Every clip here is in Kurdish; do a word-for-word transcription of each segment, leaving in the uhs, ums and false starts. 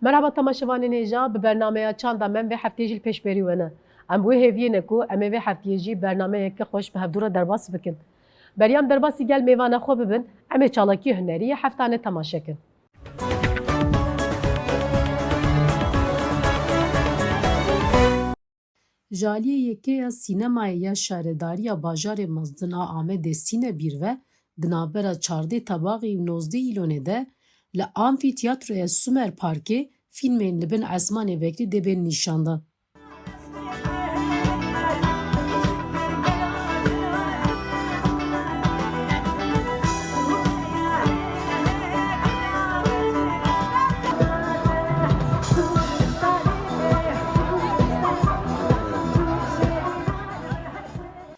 Merhaba temaşevanên hêja, bi bernameya Çanda Mem vê hefteyê jî li pêşberî we ne. Em wê hêviyê ne ku em ê vê hefteyê jî bernameyeke xweş bi hevdû re derbas bikin. Beriya em derbasî gel mêvana xwe bibin, em ê çalakî hunerî ya heftane temaşe kin. Ji aliyê Yekeya Sînemayê ya Şaredariya Bajarê Mezin a Amedê Sînebîr ve di navbera çardeh Tebaxê û nozdeh Îlonê de li Amfîtîyatroya Sumer Parkê fîlmên Li Bin Esmanê Vekrî dê bên nîşandan.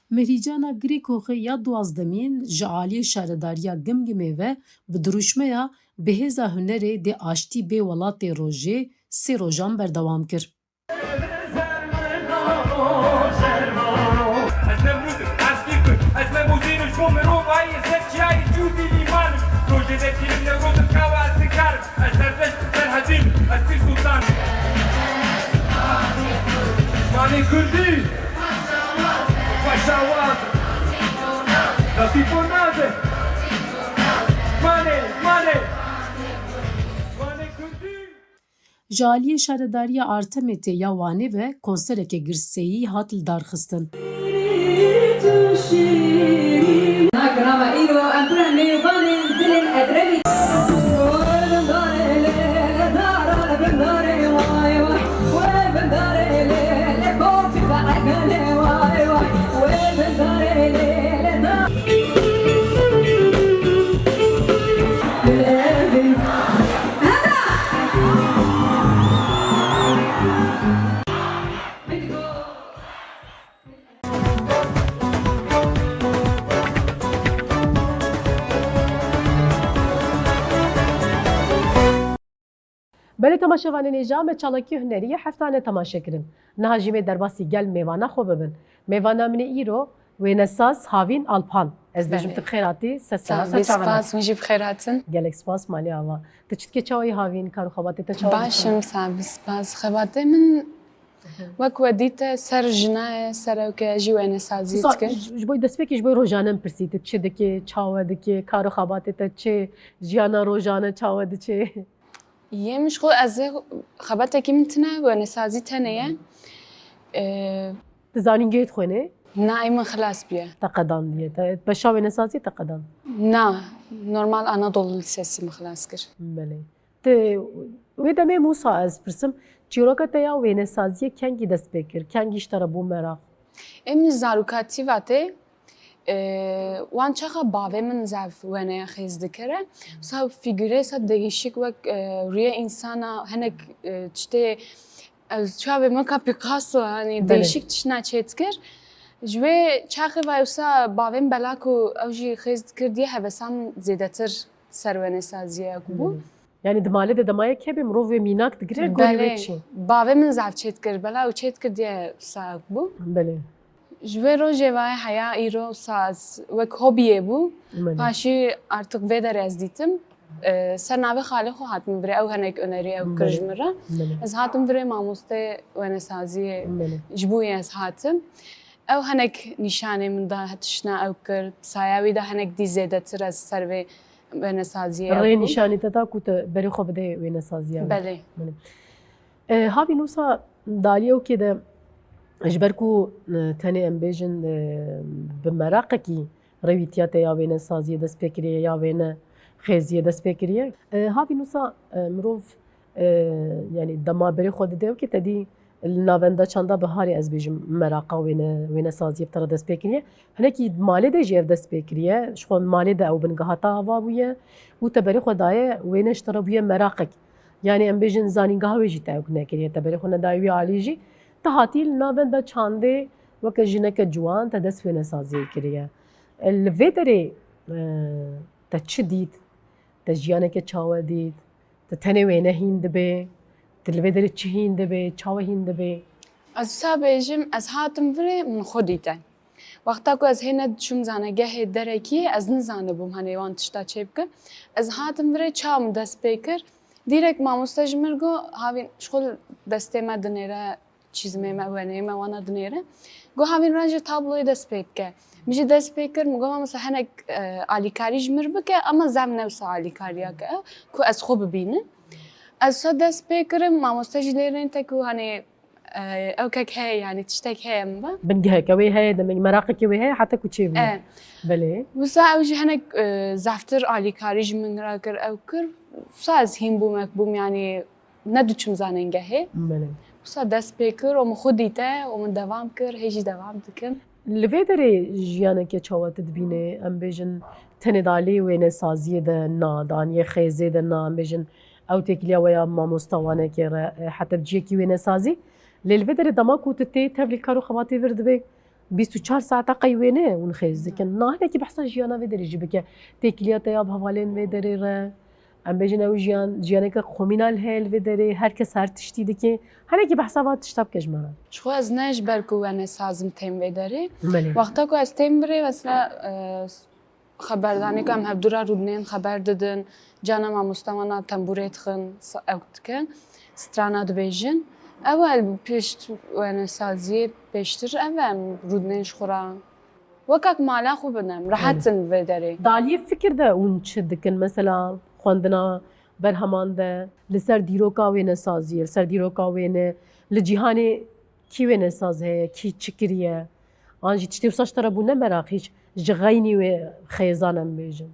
Mihrîcana Girêkoxê ya duwazdemîn ji aliyê Şaredariya Gimgimê ve bi dirûşmeya Bi hêza hunerê dê aştî bê welatê rojê sê rojan berdewam kir. Ez ne mûz im, ez kî ku, ez ne mûzîn û ji bo mirovayî, ez ne çiyayê cûdî lîman im. Rojê de kîlim Newroz im, kawa ez nikar im. Ez serdeşt im, ser hezîn im, ez pîr sultan im. Zimanê kurdî, paşawaz im. Latîfo naz im. Zimanê, zimanê. Zimanê kurdî. Ji aliyê Şaredariya Artemetê ya Wanê ve konsereke girseyî hat lidarxistin. Belê temaşevanên hêja, me çalakî hunerî ya heftane temaşe kirin. Niha jî em ê derbasî gel mêvana xwe bibin. Mêvana min ê îro wênesaz Havîn Alpan. Ez dibêjim Belê. Tu bi xêr hatî, ser Sağ sera ol, ser çavên spas, hatî. Hûn jî bi xêr hatin. Gelek spas, malê ava. Tu çi dikê, çawa yî Havîn, kar û xebatê te çawa Baş diçin? Im, sağ ol, spas. Xebatê min wek we dîte ser jina ye, ser ewke jî wênesazî Sa- dike. Ji ji bo destpêkê ji bo rojane em pirsî, tu çi dikê, çawa dikê, kar û xebatê te çi, jiyana rojane çawa diçe? Yê min ji xwe ez ê xebatekî min tine, wênesazî tenê ye. Ee, Tu zanîngehê dixwênê? Na, ê min xilas bûye. Te qedandiye. Te beşa wênesazî te qedan? Na, normal Anadolu Lisesi min xilas kir. Belê. Tu wê demê Mûsa ez pirsim, çîroka te ya wênesaziyê kengî dest pê kir? Kengî ji te re bû meraq? Ê min zarokatî vatê, e, wan çaxa bavê min zaf weneya xêz dikire. Sa fîgure sa değişik wek, e, rûyê însana hinek, e, tiştê, ez çavê min ka Picasso, hani Belê. Değişik tiştna çêdikir. Ji wê çaxê va wisa bavê min bela ku ew jî xêz dikir diye hevesa min zêdetir ser wenesaziyê bû. Belê. Yani di malê de dema yek hebe mirov wê mînak digire gorî wê Belê. Çi? Bavê min zaf çêdikir, bela û çêdikir diye wisa bû. Belê. Ji wê rojê ve heya îro saz wek hobiyê bû. Belê. Paşî artık vê derê ez dîtim. E, ser navê xalê xwe hatim virê, ew hinek önerî ew kir ji Belê. Min re. Belê. Ez hatim virê mamostê wenesaziyê Belê. Ji bo wî ez hatim. Ew hinek nîşanê min da, tiştna ew kir. Saya wî de hinek dî zêdetir ez ser vê wenesaziyê Rê bûm. Nîşanî te da ku te berê xwe bidê wênesaziya wî. Belê. Belê. E, Havîn wisa di aliyê ewkê de ji ber ku, e, tenê em bêjin, e, bi meraqekî rêwîtiya te ya wênesaziyê dest pê kiriye ya wêne xêziyê dest pê kiriye. E, Havîn wisa, e, mirov, e, yani dema berê xwe dide ewkê te dî li navenda çanda biharê ez bêjim meraqa wêne, wênesaziyê bi te re dest pê kiriye. Hinekî malê de jî ev dest pê kiriye. Ji xwe malê de ew bingehata ava bûye û te berê xwe daye wêne ji te re bûye meraqek. Yani em bêjin zanîngeha wê jî te ewk nekiriye, te berê xwe nedayê wî alî jî. Te hatî li navenda çandê weke jineke ciwan te dest wênesaziyê kiriye. E, li vê derê, e, te çi dît? Te jiyaneke çawa dît? Te tenê wêne hîn dibe? Te li vê derê çi hîn dibe? Çawa hîn dibe? Ez wisa bêjim, ez hatim virê min xwe dîte. Wexta ku ez hê nediçûm zanegehê derekî, ez nizanibûm henê wan tişta çê bikim. Ez hatim virê çawa min dest pê kir, Dîrek mamoste ji min got, havîn ji xwe destê me dinêre, çîzmê me, weneyê me wana dinêre. Got, havîn re ji tabloyê dest pê bike. Min jî dest pê kir, min got, mamoste hinek, e, alîkarî ji min bike, ama zem ne wisa alîkariya ke, ku ez xwe bibînim. Ez wisa dest pê kirim, mamoste jî lê rênte ku, hani, e, ew kek heye, yani tiştek heye min ve. Bingeheke wê heye, demek meraqekê wê heye, heta ku çêbûye. E. Belê. Wisa ew jî hinek, e, zeftir alîkarî ji min re kir, ew kir. Wisa ez hîn bûm, ek bûm, yani ne diçim zanengehê. Belê. Wisa dest pê kir û min xwe dîte û min devam kir, hê jî devam dikim. Li vê derê jiyaneke çawa tu dibînî? Em bêjin tenê di alî wênesaziyê de na, di aliyê xêzê de na, em bêjin ew têkiliya we ya mamosta wanekê re, e, heta bi cihekî wênesazî. Lê li vê derê dema ku tu tê tevlî kar û xebatê vir dibê, bîst û çar saeta qey wêne hûn xêz dikin. Na hinekî behsa jiyana vê derê jî bike. Têkiliya te ya bi hevalên vê derê re. Em bêjin ew jiyan, jiyaneke komînal heye li vê derê. Her kes her tiştî dike. Hinekî behsa van tişta bike ji me re. Ji xwe ez ne ji ber ku wênesazim têm vê derê. Belê. Wexta ku ez têm virê, mesela, e, xeberdanê ku em hevdû re rûdinên xeber didin, cana mamoste wana tembûrê dixin, sa-, ew dikin, strana dibêjin. Ew e pişt wênesaziyê pêştir ev e, em rûdinên ji xwe re. Wekak mala xwe bidem, rehet in vê derê. Di aliyê fikir de hûn çi dikin? Mesela xwendina berheman de, li ser dîroka wênesaziyê, li ser dîroka wêne, li cîhanê kî wênesaz heye, kî çi kiriye? An jî tiştê wisa ji te re bû ne meraq, hîç ji xeynî wê xêzan em bêjin.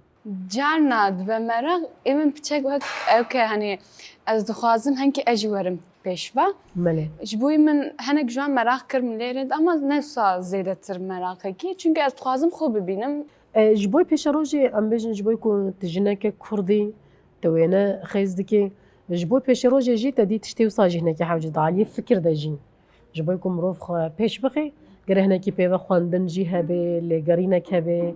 Carna dibe meraq, ê min piçek wek ew ke, hani, ez dixwazim hinkî ez jî werim pêşve. Belê. Ji bo min hinek ji wan meraq kir min lê rênd, ama ne wisa zêdetir meraqekî. Çunke ez dixwazim xwe bibînim. E, ji bo pêşerojê, em bêjin, ji bo ku tu jineke kurdî, tu wêne xêz dikî, ji bo pêşerojê jî te dî tiştê wisa jî hinekî hewce di aliyê fikir de jî. Ji bo ku mirov xwe pêş bixê, gere hinekî pê ve xwendin jî hebe, lêgerînek hebe,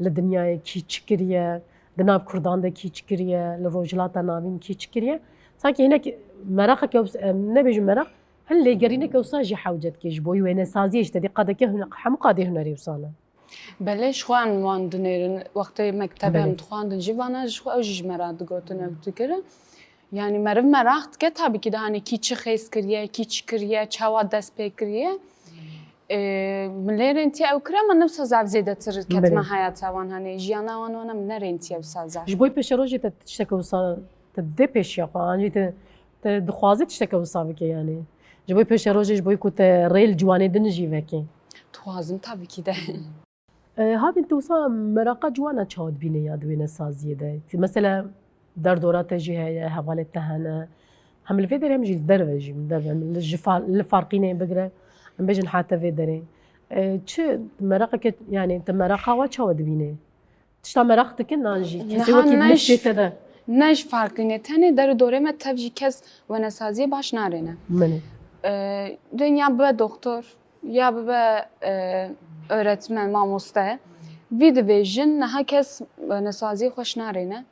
li dinyayê kî çi kiriye, di nav kurdan de kî çi kiriye, li Rojhilata Navîn kî çi kiriye. Sankî hinek meraqeke wis-, em nebêjin meraq, hin lêgerîneke wisa jî hewce dike ji bo wênesaziyê, ji te dî qadeke hune-, hemû qadê hunerê wisa ne. Belê, ji xwe em wan dinêrin. Wextê mektebê em dixwandin jî vana, ji xwe ew jî ji me re digotin, ew dikirin. Yani meriv meraq dike, tabii ki de, hani kî çi xêz kiriye, kî çi kiriye, çawa dest pê kiriye. Ee, min lê rêntiye ew kir, ama ne wisa zav zêdetir ketime heyata wan, hani jiyana wan wana min ne rêntiye wisa zav. Ji bo pêşerojê te tişteke wisa, te dê pêşiya xwe, an jî te, te dixwaze tişteke wisa bike yani. Ji bo pêşerojê, ji bo ku te rê li ciwanê din jî vekê. Dixwazim tabii ki de. E, Havîn, tu wisa meraqa ciwana çawa dibîne ya di wênesaziyê de? Mesela derdora te jî heye, hevalê te hene. Hem li vê derê hem jî li derve jî, li derve, hem li, ji far-, li Farqînê bigire, em bêjin heta vê derê. E, çi meraqeke, yani tu meraqa wa çawa dibîne? Tişta meraq dikin nan jî, kesê wekî ne ji, te de. Ne ji Farqînê tenê, der û dorê me tev jî kes wênesaziyê baş narêne. Belê. E, rênya bibe doktor, ya bibe, e, öğretmen, mamoste. Vî divê jin niha kes, e, wênesaziyê xweş narêne.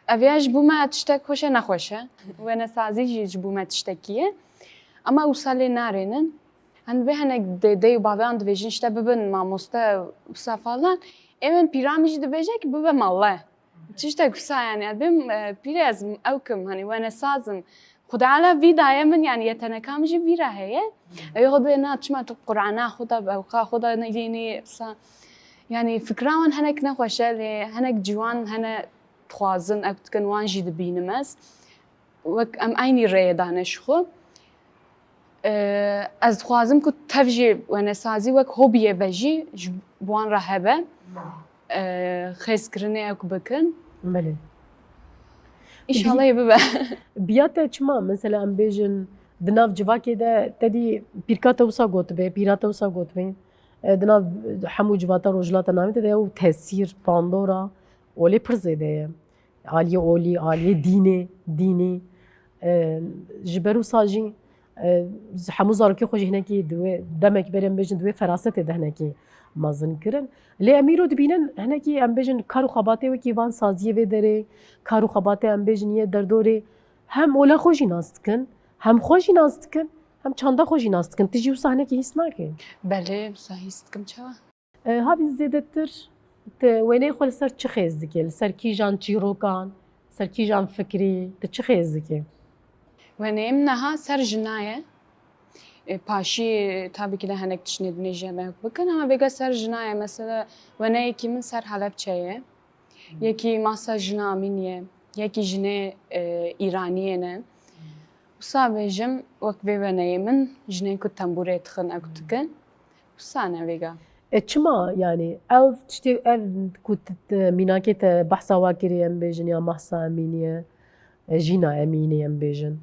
Ev ya ji bo me tiştek xweş e, nexweş e. Wênesazî jî ji bo me tiştekî ye. Ama wisa lê narênin. Hani vê hinek dê-, dê û baveyan divêjin, işte, bibin mamoste, wisa falan. Ê min pîra min jî dibêje ki bibe mele. Tiştek wisa yani, ez bêm, e, pîrê ez ew kim, hani wênesaz im. Xuda Teala vî daye min, yani yeteneka min jî vî re heye. Ew xwe dibê na çima tu Qur'ana xwe de, ewqa xwe de neyînî, sa-, yani fikra wan hinek nexweş e, lê hinek ciwan hene dixwazin, ew dikin, wan jî dibînim ez. Wek em eynî rêyê dane ji xwe. Ee, ez dixwazim ku tev jî wênesazî wek hobiyê ve jî ji bo wan re hebe. Ee, xêzkirinê ew ku bikin. Belê. Înşallah yê bibe. Biya te çima? Mesela em bêjin di nav civakê de te dî pîrka te wisa gotibe, pîra te wisa gotibe. E, di nav hemû civata Rojhilata Navîn de ew tesîr, bandora olê pir zêde ye. Aliyê olî, aliyê dînê, dînî. E, ji ber wisa jî, e, hemû zarokê xwe jî hinekî di wê demek berê em bêjin di wê ferasetê de hinekî mezin kirin. Lê em îro dibînin hinekî em bêjin kar û xebatê wekî van saziyê vê derê, kar û xebatê em bêjin yê derdorê hem ola xwe jî nas dikin, hem xwe jî nas dikin, hem çanda xwe jî nas dikin. Tu jî wisa hinekî hîs nakî? Belê, wisa hîs dikim, çawa? E, Havîn, zêdetir tu wêneyê xwe li ser çi xêz dikî? Li ser kîjan çîrokan, li Ser kîjan fikrî, tu çi xêz dikî? Weneyê min niha ser jina ye. E, paşî tabî ki de hinek tiştên din jî hene bikin, ama vêga ser jina ye. Mesela weneyekî min ser Helepçe ye. Yekî masa jina Amînî ye. Yekî jinê e, Îraniyê ne. Wisa bêjim, wek vê weneyê min jinên ku tembûrê dixin, ew dikin. Wisa ne vêga. E, çima, yanî ev tiştê, ev ku t- t- mînakê te behsa wa kirî, em bêjin, ya Mahsa Emînî ye, e, Jîna Emînî em bêjin.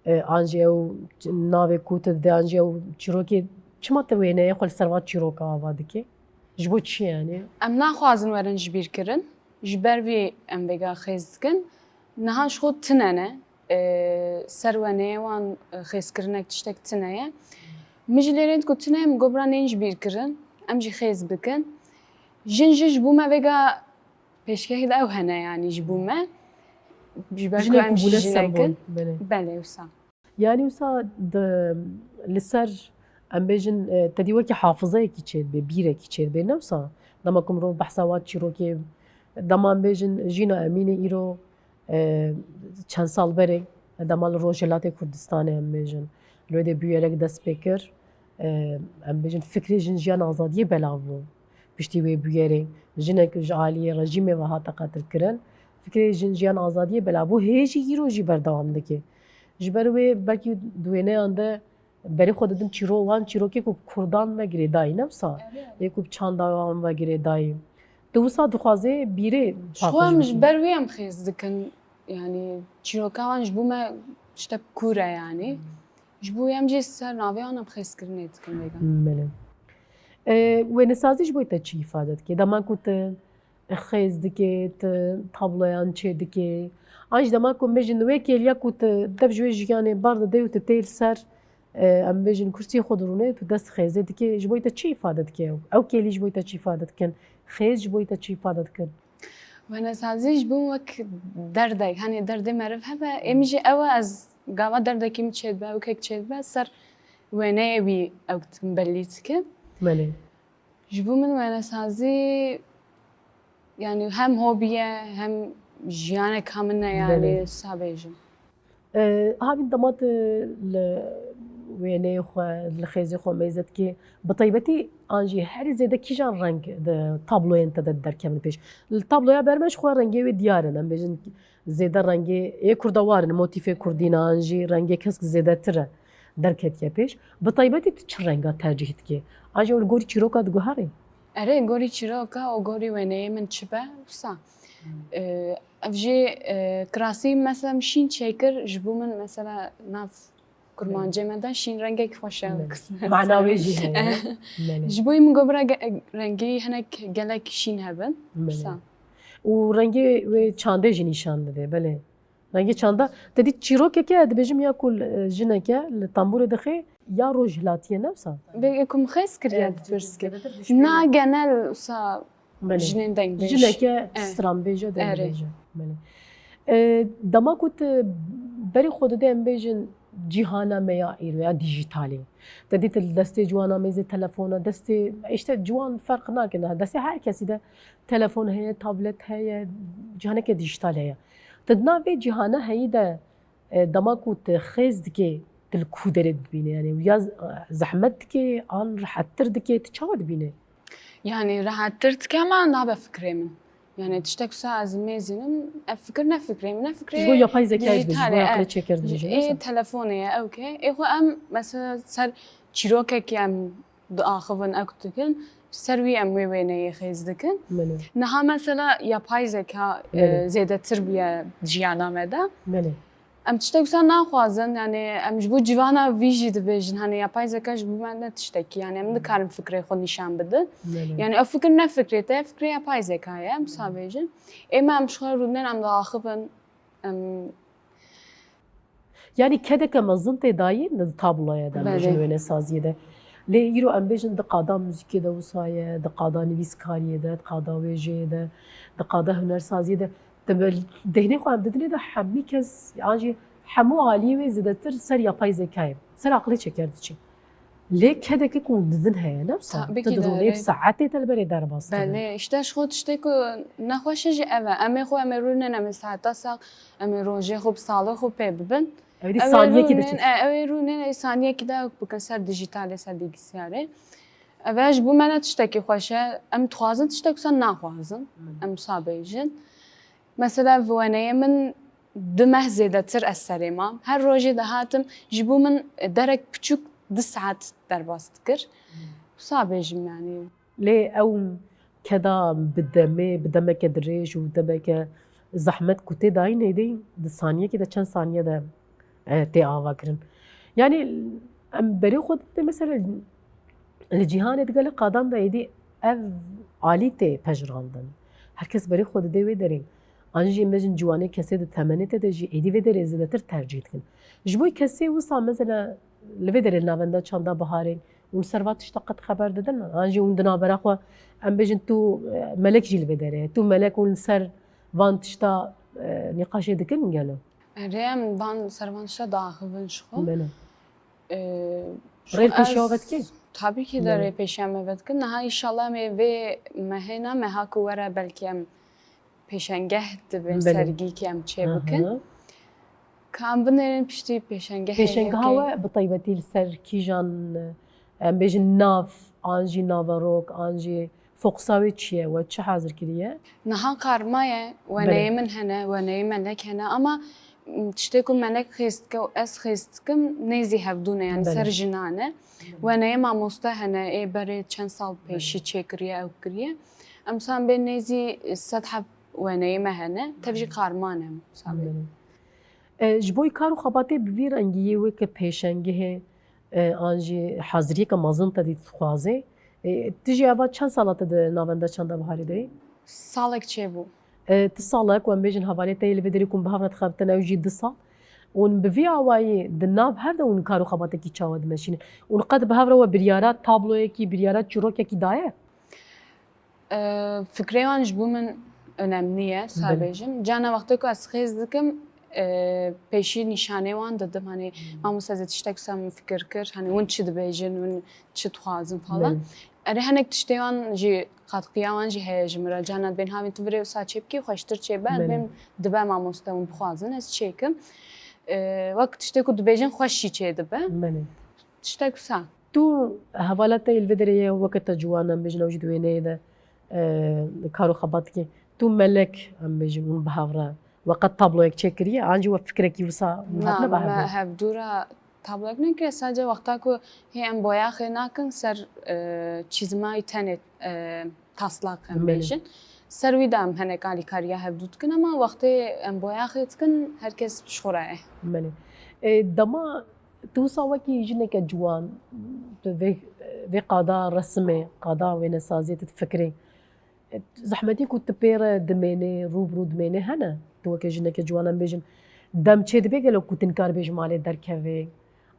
E, an jî ew ç- navê ku tu dide, an jî ew çîrokê, çima te wêneyê xwe li ser van çîroka ava dike? Ji bo çi yanî? Em naxwazin werin ji bîr kirin. Ji ber vî em vêga xêz dikin. Niha ji xwe tune ne. E, ser weneyê wan e, xêzkirinek tiştek tune ye. Min jî lê rênd ku tune ye, min got bira nên ji bîr kirin. Em jî xêz bikin. Jin jî ji bo me vêga pêşkehî de ew hene, yanî ji bo me. Ji ber ku Jinê em ku jî bûne jinek sembol, in. Belê. Belê, wisa. Yanî wisa di, li ser, em bêjin, e, te dî wekî hafizeyekî çêdibe, bîrekî çêdibe, ne wisa? Dema ku mirov behsa wa çîrokê, dema em bêjin Jîna Emînê îro, e, çend sal berê, dema li Rojhilatê Kurdistanê em bêjin, li wê de bûyerek dest pê kir, e, em bêjin fikrê jin jiyan azadiyê belav bû. Piştî wê bûyerê jinek ji aliyê rejîmê ve hate qetilkirin. Fikrê jin jiyan azadiyê belav bû, hê jî îro jî berdewam dike. Ji ber wê belkî di wêneyan de berê xwe didin çîro-, wan çîrokê ku bi kurdan ve girêdayî, ne wisa? Ê ku bi çanda wan ve girêdayî. Tu wisa dixwazê bîrê Ji xwe em ji ber wê em xêz dikin. Yanî çîroka wan ji bo me tiştek kûr e yanî. Ji bo em jî ser navê wan em xêzkirinê dikin vêga. Belê. E, wênesazî ji bo te çi îfade dike? Dema ku tu xêz dike, tu tabloyan çê dike, an jî dema ku em bêjin wê kêliya ku tu dev ji wê jiyanê bar dide û tu tê li ser, e, em bêjin kursiyê xwe dirûne, tu dest xêzê dike, ji bo te çi îfade dike ew? Ew kêlî ji bo te çi îfade dikin? Xêz ji bo te çi îfade dikin? Wenesazî ji bo wek derdek, hani derdê meriv hebe, ê min jî ew e, ez gava derdekî min çêdibe, ewkek çêdibe, ser wêneyê wî ew dikim belî dikim. Belê. Ji bo min wenesazî, yani hem hobiye, hem jiyaneka min e, yani Belê. Sa bêjim. E, Havîn dema tu li wêneyê xwe, li xêzê xwe mêze dikê, bi taybetî an jî herî zêde kîjan reng di tabloyên te de derkevin pêş? Li tabloya ber me ji xwe rengê wê diyar in, em bêjin zêde rengê yê kurdewar in, motîfê kurdî ne, an jî rengê kesk zêdetir e derketiye pêş. Bi taybetî tu çi renga tercîh dikê? An jî ew li gorî çîroka diguherî? Erê, gorî çîroka û gorî wêneyê min çi be, wisa. E, ev jî e, kirasî mesela min şîn çêkir, ji bo min mesela nav kurmancê me de şîn rengek xweş e. Mana wê jî heye. Belê. Ji bo min got bira ge- rengî hinek gelek şîn hebin. Belê. Wisa. Û rengê wê çandê jî nîşan dide, belê. Rengê çanda, te dî çîrokeke, dibêjim ya ku li, jineke li tembûrê dixê, ya rojhilatiyê ne wisa? Bê ku min xêz kiriye Evet, dipirs kir. zêdetir dişmene. Na genel wisa Belê. jinên dengbêj. Jineke Eh. stranbêj e, Erê. dengbêj e. Belê. E, dema ku tu berê xwe dide em bêjin cîhana me ya îro ya dîjîtalê. Te dît li destê ciwana mêzê telefon e, destê, işte ciwan ferq nake niha. Destê her kesî de telefon heye, tablet heye, cîhaneke dîjîtal heye. Tu di nav vê cîhana heyî de, e, dema ku tu xêz dikê, tu li ku derê dibînî? Yani ya z- zehmet dikê, an rehettir dikê, tu çawa dibînî? Yani rehettir dike ama nabe fikrê min. Yani tiştek wisa ez mêzînim, ev fikir ne fikrê min, ne fikrê Ji bo yapay zekayê dibêjî, ji dijîtalê, bo e. aqilê çêker dibêjî, Ê wisa? Telefonê ye, ew ke. Ê xwe em mesela ser çîrokekî em diaxivin, ew dikin, ser wî em wê wêneyê xêz dikin. Belê. Niha mesela yapay zeka e, Belê. zêdetir bûye jiyana me de. Belê. Em tiştek wisa naxwazin, yani em ji bo civana vî jî dibêjin, hani yapay zeka ji bo me ne tiştekî, yani em nikarin fikrê xwe nîşan bidin. Belê. Yani ev fikir ne fikrê te, fikrê yapay zeka ye, em wisa bêjin. Ê me em ji xwe rûdinên em diaxivin, em Yani kedeke mezin tê dayî di tabloya de, em Belê. bêjin wênesaziyê de. Lê îro em bêjin di qada muzîkê de wisa ye, di qada nivîskariyê de, di qada wêjeyê de, di qada hunersaziyê de. Di bil-, dehnê xwe em didinê de hemî kes, an jî hemû aliyê wê zêdetir ser yapay zekayê, ser aqilê çeker diçe. Lê kedeke ku didin heye, ne wisa? Tabii Tu ki dirûnê doğru. bi saetê te li berê derbas dibe. Belê, îşte ji xwe tiştê ku nexweş e jî ev e. Em ê xwe, em ê rûnên, em ê saeta sax, em ê rojê xwe bi salê xwe pê bibin. Ew dî Ew ê saniyekî rûnên, diçin. e, ew ê rûnên ê saniyekî de ew bikin ser dijitalê, ser bilgisayarê. Ev e ji bo me ne tiştekî xweş e. Em dixwazin tiştek wisa naxwazin. Em wisa bêjin. Mesela veneyê min du meh zêdetir ez serê mam. Her rojê dihatim, ji bo min derek piçûk du saet derbas dikir. Wisa bêjim yani. Lê ew keda bi demê, bi demeke dirêj û demeke zehmet ku tê dayîn êdî di saniyekê de çend saniye de e, tê ava kirin. Yani em berê xwe dê mesela li cîhanê di gelek qadan de êdî ev alî tê pejirandin. Her kes berê xwe didê wê derê. An jî em bêjin ciwanê kesê di temenê te de jî êdî vê derê zêdetir tercîh dikin. Ji bo kesê wisa mesela li vê derê li navenda çanda biharê hûn ser va tişta qet xeber didin? An jî hûn di navbera xwe em bêjin tu e, melek jî li vê derê ye. Tu melek hûn li ser van tişta e, nîqaşê dikin gelo? Erê, em van ser van tişta diaxivin ji xwe. Belê. Ee, Rê şu pêşiya ez- ve dikê? Tabii ki de Belê. rê pêşiya me ve dikin. Niha inşallah em ê vê mehê ne meha ku were belkî em pêşengeh dibên Belê. sergî ki em çê bikin. Aha. Ka em binêrin piştî pêşengehê Pêşengeha yekê. We bi taybetî li ser kîjan e, em bêjin nav, an jî naverok, an jî fokusa wê çi ye? We çi hazir kiriye? Niha qarma ye, weneyê min hene, weneyê melek hene ama m, tiştê ku melek xêz dike û ez xêz dikim nêzî hevdû ne, yani Belê. Ser jinan e. Weneyê mamoste hene, ê berê çend sal pêşî çêkiriye, ew kiriye. Em wisa em bê nêzî sed heb weneyê me hene, tev jî qarman e em wisa bê. Belê. E, ji bo kar û xebatê bi vî rengî yê weke pêşengihê e, an jî haziriyeke mezin te dî dixwaze. E, tu jî eva çend sala te di navenda çanda biharê de yî? Salek çêbû. E, tu salek, em bêjin hevalê te yê li vê derê ku hûn bi hev re dixebitin, ew jî du sal. Hûn bi vî awayî di nav hev de hûn kar û xebatekî çawa dimeşînin? Hûn qet bi hev re we biryara tabloyekî, biryara çîrokekî daye? E, fikrê wan ji bo min önemli ye, wisa Belê. Bêjim. Cana wextê ku ez xêz dikim, e, pêşî nîşanê wan didim. Hani mamoste ez ê tiştek wisa min fikir kir. Hani hûn çi dibêjin, hûn çi dixwazin falan. Belê. Erê hinek tiştê wan jî, qatqiya wan jî heye ji min re. Cana dibên havîn tu virê wisa çê bikî, xweştir çê be. Belê. Dibêm dibe mamoste hûn bixwazin ez çêkim. E, wek tiştê ku dibêjin xweş jî çê dibe. Belê. Tiştek wisa. Tu hevala te yê li vê derê ye, weke te ciwan em bêjin, ew jî di wêneyê de e, kar û xebat dike. Tu melek em bêjin hûn bi hev re we qet tabloyek çêkiriye, an jî we fikrekî wisa hûn Na, hatine bi hev me re? Hevdû re tabloyek nekiriye, sadece wexta ku hê em boyaxê nakin ser e, çîzmayî tenê e, taslak em Belê. Bêjin. Ser wî de em hinek alîkariya hevdû dikin ama wextê em boyaxê dikin her kes ji xwe re ye. Belê. E, dema tu wisa wekî jineke ciwan, tu vê, vê qada resimê, qada wênesaziyê tu difikirî. E, zehmetî ku tu pê re dimênê, rû bi rû dimênê hene. Tu weke jineke ciwan em bêjin, dem çê dibe gelo ku tu nikar bê ji malê derkevê,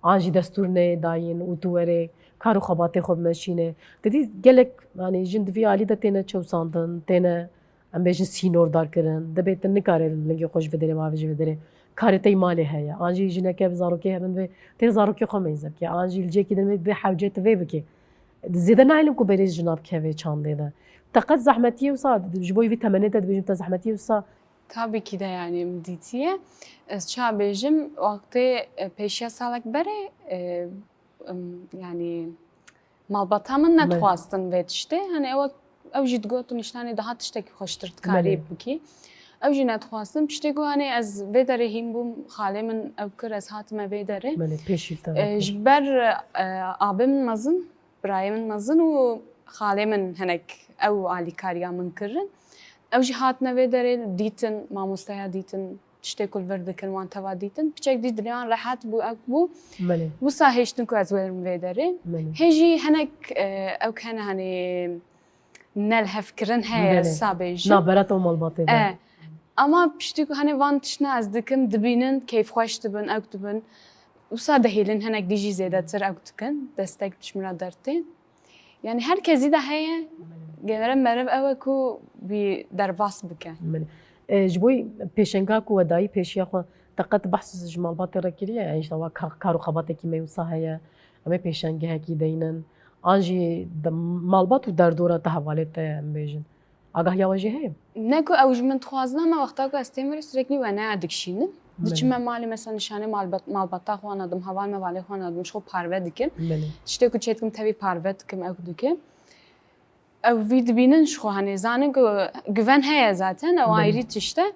an jî destûr neyê dayîn û tu werê kar û xebatê xwe bimeşînê. Te dî gelek, yanî jin di vî alî de têne çewsandin, têne em bêjin sînordar kirin. Dibê tu nikare lingê xwe ji vê derê bavê ji vê derê. Karê te yî malê heye. An jî jineke bi zarokê hebin vê tê zarokê xwe meyze bike. An jî li cêkî din vê bê hewcê tu vê bike. Zêde nahêlin ku berê jina bikeve çandê de. Te qet zehmetiyê wisa, ji bo vî temenê te dibêjim te zehmetiyê wisa? Tabii ki de yani em dîtiye. Ez ça bêjim, wextê e, pêşiya salek berê e, em, yani malbata min Belê. Nedixwastin vê tiştê. Hani ew, ew jî digot tu nîştanê daha tiştekî xweştir dikarî Belê. Bikî. Ew jî nedixwastin. Piştê ku hani ez vê derê hîn bûm, xalê min ew kir, ez hatime vê derê. Belê, pêşî te E, ji ber e, abê min mezin, birayê min mezin û xalê min hinek ew alîkariya min kirin. Ew jî hatine vê derê, dîtin, mamosteya dîtin, tiştê ku li vir dikin, wan teva dîtin. Piçek dî dilê wan rehet bû, ew bû. Belê. Wisa hêştin ku ez werim vê derê. Belê. Hê jî hinek e, ew hene hani nelhevkirin heye, Belê. Wisa bêjim. Navbera te û malbatê de. E, ama piştî ku hani van tiştine ez dikim, dibînin, keyfxweş dibin, ew dibin. Wisa dihêlin hinek dî jî zêdetir ew dikin, destek ji min re dertên. Yani her kesî de heye, genere meriv ew e ku bî derbas bike. Belê. E, ji bo pêşenga ku we dayî pêşiya xwe Qet behs ji malbatê re kiriye, yani işte wa ka-, kar û xebatekî me wisa heye, em ê pêşengehekî deynin, an jî di malbat û derdora te hevalê te em bêjin. Agahiya we jî heye? Ne ku ew ji min dixwazin, ama wexta ku ez têm vir, sürekli weneya dikişînin. Belê. Diçime malê, mesela nişanê malbat-, malbata xwe nadim, heval mevalê xwe nadim, ji xwe parve dikin. Belê. Tiştê ku çêdikim tevî parve dikim, ew dikim. Ew vî dibînin ji xwe, hani zanin ku güven heye zaten, ew Belê. Ayrî tişt e.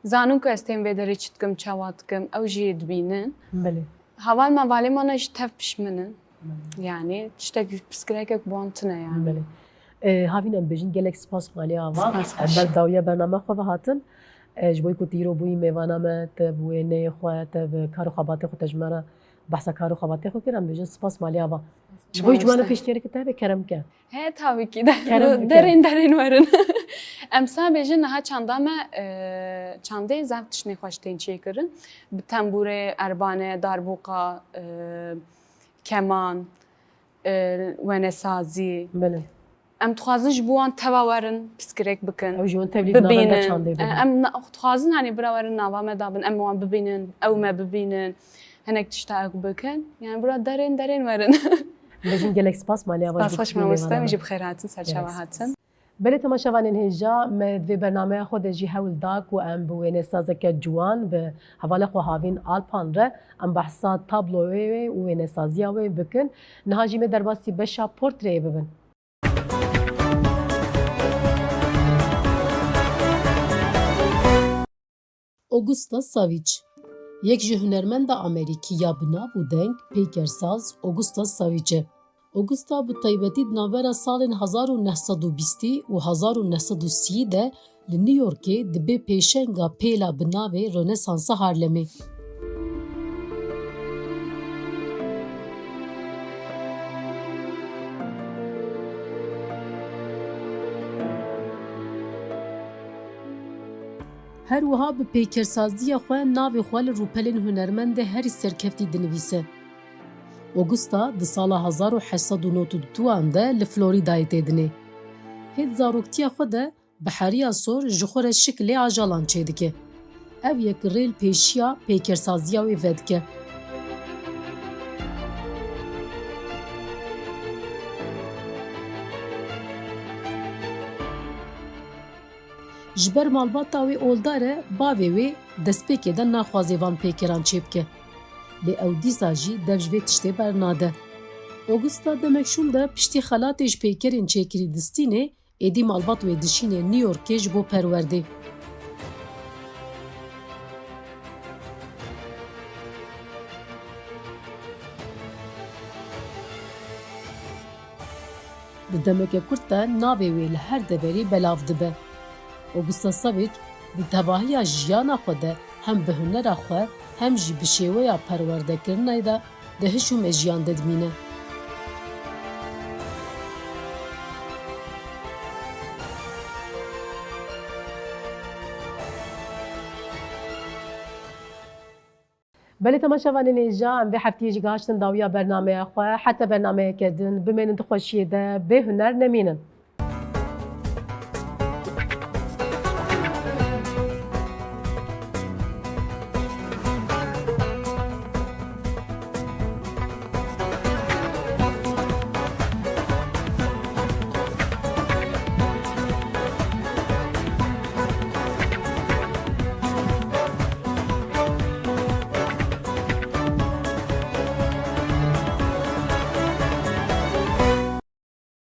Zanin ku ez têm vê derê çi dikim, çawa dikim, ew jî dibînin. Belê. Heval mevalê me ne jî tev pişt min in. Belê. Yani tiştek piskirekek bi wan tune yani. Belê. E, Havîn em bêjin gelek spas malê ava. Spas Em xweş. Ber dawiya bername xwe ve hatin. E, ji bo ku tu îro bûyî mêvana me, te bi wêneyê xwe, te bi kar û xebatê xwe, te ji me re behsa kar û xebatê xwe kir, em bêjin spas malê ava. Ji bo Mamoste. Ji wana pêşniyarê ke te hebe kerem ke. He, tabii ki de. Kerem bike. Derên derên werin. Em sa bêjin niha çanda me, e, çandê zaf tiştên xweş tên çêkirin. Bi tembûrê, erbane, darbuka, e, keman, e, wenesazî. Belê. Em dixwazin ji bo wan teva werin, piskirêk bikin. Ew ji wan tevlî navenda çandê bibînin. E, bibin. Em na-, dixwazin, hani, bira werin nava me dabin, em wan bibînin, ew me bibînin. Hinek tişta ew bikin. Yani, bira derên derên werin. Bêjin gelek spas, malê ava Spas ji xweş bo mamoste, mêvana me. Jî bi xêr hatin, serçava Gelek spas. Hatin. Belê temaşevanên hêja, me di vê bernameya xwe de jî hewl da ku em bi wênesazeke ciwan, bi hevalê xwe Havîn Alpan re em behsa tabloyê wê û wênesaziya wê bikin. Niha jî me derbasî beşa portreyê bibin. Augusta Savage, yek ji hunermenda Amerîkî ya bi nav û deng, peykersaz Augusta Savage e. Augusta bi taybetî di navbera salên hezar û neh sed û bîstî û hezar û neh sed û sî de li New Yorkê dibe pêşenga pêla bi navê Rönesansa Harlemê. Her wiha bi peykersaziya xwe navê xwe li rûpelên hunermendê herî serkeftî dinivîse. Augusta di sala hezar û heşt sed û nod û du an de li Florîdayê tê dinê. Hêt zaroktiya xwe de bi heriya sor ji xwe re şikilê ajalan çêdike. Ev yek rêl pêşiya peykersaziya wê vedike. Ji ber malbata wê oldar e, bavê wê destpêkê de naxwaze van peykeran çêbike. Lê ew dîsa jî dev ji vê tiştê bernade. Augusta demek şûn de piştî xelatê ji peykerên çêkirî distînê, êdî malbat wê dişînê New Yorkê ji bo perwerdê. Di demeke kurt de navê wê li her deverê belav dibe. Augusta Savage di tevahiya jiyana xwe de hem bi hunera xwe hem jî bi şêweya perwerdekirinê de di hiş û mejiyan de dimîne. Belê temaşevanên hêja, em vê heftiyê jî gihiştin dawiya bernameya xwe. Heta bernameyeke din, bimênin di xweşiyê de, bê huner nemînin.